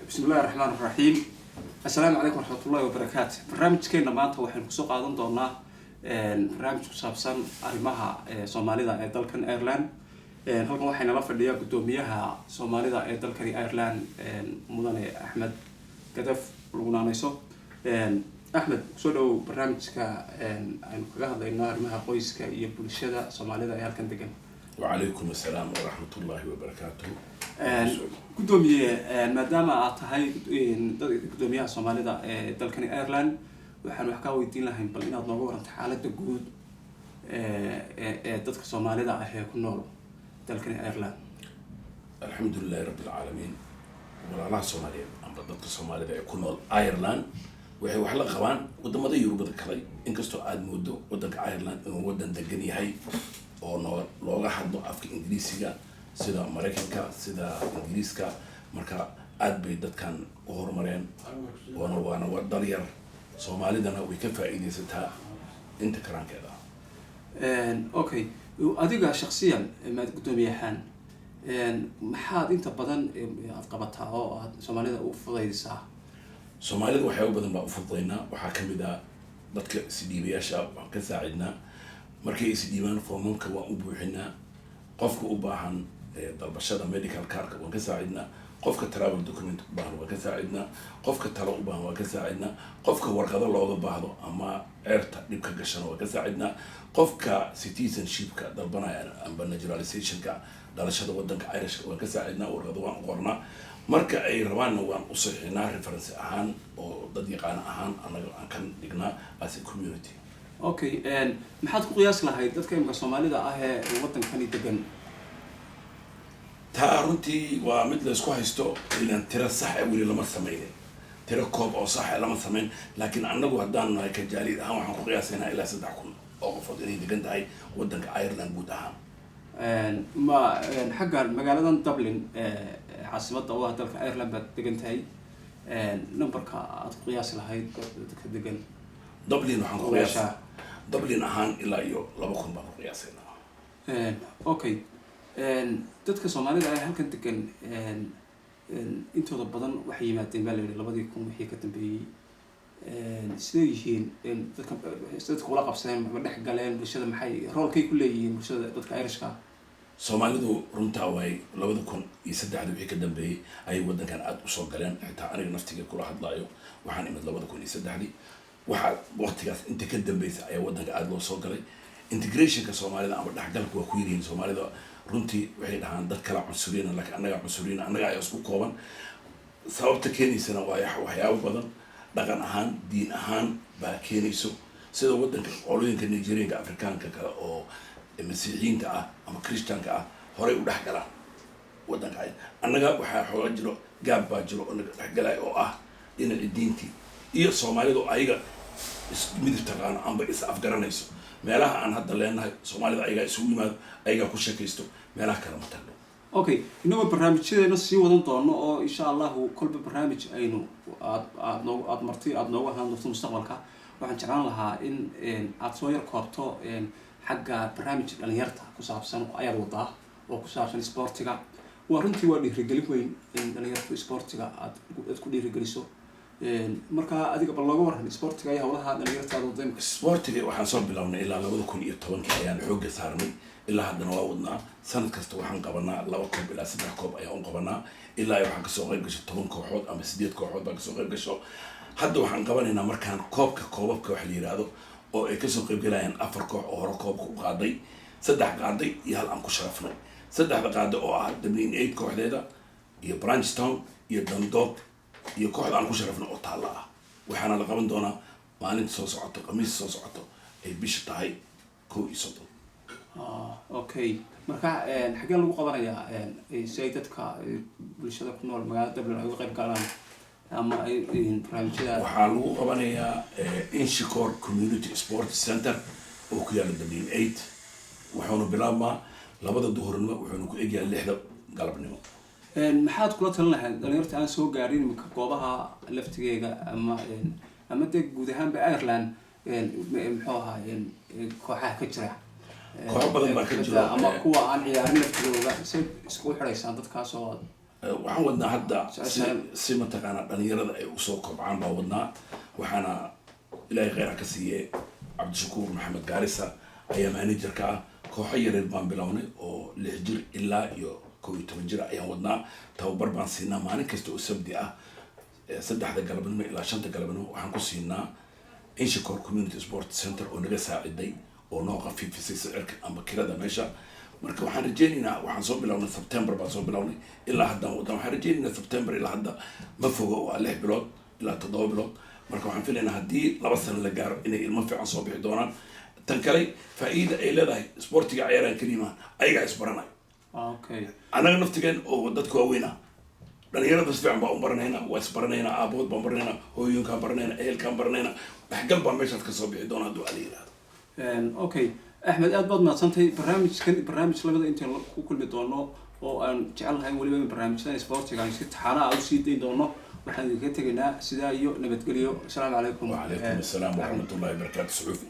Bismi illahi raxmaan raxiim. Assalaamu calaykum waraxmatullahi wabarakaatu. Barnaamijkeena maanta waxaynu kusoo qaadan doonaa barnaamij ku saabsan arrimaha Soomaalida ee dalkan Ireland. Halkan waxaa nala fadhiya guddoomiyaha Soomaalida ee dalkani Ireland, mudane Axmed Gadaf lagu naanayso. Axmed, kusoo dhawow barnaamijka aynu kaga hadlayno arrimaha qoyska iyo bulshada Soomaalida ee halkan degan. وعليكم السلام ورحمة الله وبركاته. Guddoomiye, maadaama aad tahay guddoomiyaha Soomaalida ee dalkani Ireland, waxaan wax kaa weydiin lahayn bal inaad nooga waranto xaaladda guud ee dadka Soomaalida ah ee ku nool dalkani Ireland. الحمد لله رب العالمين. Walaalaha Soomaaliyeed amba dadka Soomaalida ee ku nool Ireland waxay wax la qabaan wadamada Yurubada kale, inkastoo aada moodo wadanka Ireland inuu wadan degan yahay oo looga hadlo afka Ingiriisiga, sida Maraykanka, sida Ingiriiska. Marka aad bay dadkan u horumareen, waana dal yar. Soomaalidana way ka faa'iidaysataa inta karaankeeda. Okay, adiga shaksiyan, maad guddoomiye ahaan, maxaad inta badan aad qabataa oo aad Soomaalida u fudaydisaa? Soomaalida waxyaaba badan baa u fududaynaa. Waxaa kamid ah dadka isdhiibayaasha waan ka saacidnaa. Markay isdhiibaan, foomamka waan u buuxinaa. Qofka u baahan dalbashada medical cardka waan ka saacidnaa. Qofka travel document u baahan waan ka saacidnaa. Qofka talo u baahan waan ka saacidnaa. Qofka warqado looga baahdo ama ceerta dhibka gashana waan ka saacidnaa. Qofka citizenshipka dalbanaya amba naturalizationka, dhalashada wadanka Irishka, waan ka saacidnaa. Warqado waan u qornaa. Marka ay rabaanna waan u saxiixnaa reference ahaan oo dad yaqaano ahaan anaga aan ka dhignaa as a community. Okay, maxaad ku qiyaasi lahayd dadka imika Soomaalida ah ee wadankani degan? Taa runtii waa mid laysku haysto, ilan tiro sax ah weli lama sameynin, tiro koob oo sax ah lama samayn. Laakiin annagu haddaan nahay ka jaaliyad ahaan, waxaan ku qiyaasaynaa ilaa 3000 oo qofood inay degan tahay waddanka Ireland guud ahaan. Ma xagga magaaladan Dublin, caasimadda u ah dalka Ireland, baad degan tahay? Numberka aad ku qiyaasi lahayd dadka degan? Dublin waxaan ku qiyaas Ogaashaa. Dublin ahaan ilaa iyo 2000 baan ku qiyaasaynaa. Okay, dadka Soomaalida ee halkan degan intooda badan waxay yimaadeen, baa la yidhi, 2000 wixii ka dambeeyey. Sidee yihiin dadka ula qabsadeen? Ma dhex galeen bulshada? Maxay roolkay ku leeyihiin bulshada dadka Irishka? Soomaalidu runtaa waay, 2003-dii wixii ka dambeeyey ayay waddankan aada usoo galeen. Xitaa aniga naftiga kula hadlaayo waxaan imid 2003-dii. Waxaa waqtigaas inta ka dambeysa ayaa waddanka aada loo soo galay. Integrationka Soomaalida ama dhexgalka waa ku yaryihiin Soomaalida. Runtii waxay dhahaan dad kala cunsuriina, laakiin annagaa cunsuriina, annaga ayaa isku kooban. Sababta keenaysana waa waxyaabo badan, dhaqan ahaan, diin ahaan baa keenayso. Sida waddanka qolooyinka Nigerianka, Afrikaanka kale oo Masiixiyiinta ah ama Christianka ah horay u dhex galaan waddanka, annaga waxaa xooga jiro gaab baa jiro oo naga dhexgalaya oo ah dhinaci diintii iyo Soomaalidu ayaga is midib taqaano amba is afgaranayso. Meelaha aan hadda leenahay Soomaalida ayagaa isugu yimaado, ayagaa ku sheekaysto, meelaha kale ma tagno. Okay, inagoo barnaamijyadeena sii wadan doono oo insha Allahu kolba barnaamij aynu aad aad noog aad marti aada noogu ahaan doonto mustaqbalka, waxaan jeclaan lahaa in aad soo yar koobto xagga barnaamij dhalinyarta ku saabsan ayaad wadaa oo ku saabsan sportiga. Waa runtii waa dhiirigelin weyn in dhalinyartu sportiga aad ku dhiirigeliso. Marka adiga bal looga waran sportiga iyo hawlaha dhalinyarta aad wada imika. Sportiga waxaan soo bilownay ilaa 2010-kii ayaan xoogga saarnay, ilaa haddana waa wadnaa. Sanad kasta waxaan qabanaa laba koob ilaa saddex koob ayaan u qabanaa. Ilaa waxaan kasoo qayb gasho 10 kooxood ama sideed kooxood baa kasoo qayb gasho. Hadda waxaan qabanaynaa markaan koobka koobabka wax la yiraahdo, oo ay kasoo qayb galayaan afar koox oo hore koobka u qaaday, saddex qaaday iyo hal aan ku sharafnay. Saddexda qaaday oo ah Dublin 8 kooxdeeda iyo Blanchardstown iyo Dundalk iyo kooxda aan ku sharafnay oo taalla ah. Waxaana la qaban doonaa maalinta soo socoto, Khamiis soo socoto, ay bisha tahay 31. Okay, marka xaggee lagu qabanayaa si ay dadka bulshada ku nool magaalada Dublin ay uga qayb galaan ama ay barnaamijyada? Waxaa lagu qabanayaa Inchicore Community Sport Center oo ku yaala Dublin 8. Wuxuuna bilaabmaa 2-da duhurnimo, wuxuuna ku egyahay 6-da galabnimo. Maxaad kula talin lahayd dhalinyarta aan soo gaarin iminka goobaha laftigeega ama dee guud ahaanba Ireland, muxuu ahaa, kooxaha ka jira? Kooxo badan baa ka jira. Ama kuwa aan ciyaarin laftigooda, say iskugu xidhaysaan dadkaas oo aad Waxaan wadnaa hadda si Jeceshahay. si mataqaanaa dhalinyarada ay usoo kobcaan baa wadnaa. Waxaana Ilaahay kheyra ka siiye, Cabdishakuur Maxamed Gaarisa ayaa managerka ah. Kooxo yaryar baan bilownay oo 6 jir ilaa iyo 11 jir ayaan wadnaa. Tababar baan siinaa maalin kasta oo Sabdi ah, 3da galabnimo ilaa 5ta galabnimo. Waxaan ku siinaa Inchicore Community Sport Center oo naga saaciday oo noo khafiifisay sicirka ama kirada meesha. Marka waxaan rajeynaynaa, waxaan soo bilownay September baan soo bilownay, ilaa haddaan wadnaa. Waxaan rajeynaynaa September ilaa hadda ma fogo, waa 6 bilood ilaa 7 bilood. Marka waxaan filaynaa haddii 2 sano la gaaro inay ilmo fiican soo bixi doonaan. Tan kale, faa'iida ay leedahay sportiga ciyaaraan keliya ayagaa isbaranayo. Annaga naftigeen oo dadka waaweyn ah, dhalinyarada si fiican baan u baranaynaa, waa isbaranaynaa, aabahood baan baranaynaa, hooyooyinkaan baranaynaa, ehelkaan baranaynaa. Dhexgal baa meeshaas ka soo bixi doona hadduu Alla yidhaahdo. Okay, Axmed, aad baad mahadsantahay. Barnaamijkan barnaamij lamida intaan ku kulmi doono, oo aan jecelnahay weliba in barnaamijyadan sportiga aan si taxaana ah usii dayn doono, waxaan idinkaga tegaynaa sidaa iyo nabadgelyo. Asalaamu calaykum. وعليكم السلام ورحمة الله وبركاته. سعوفي.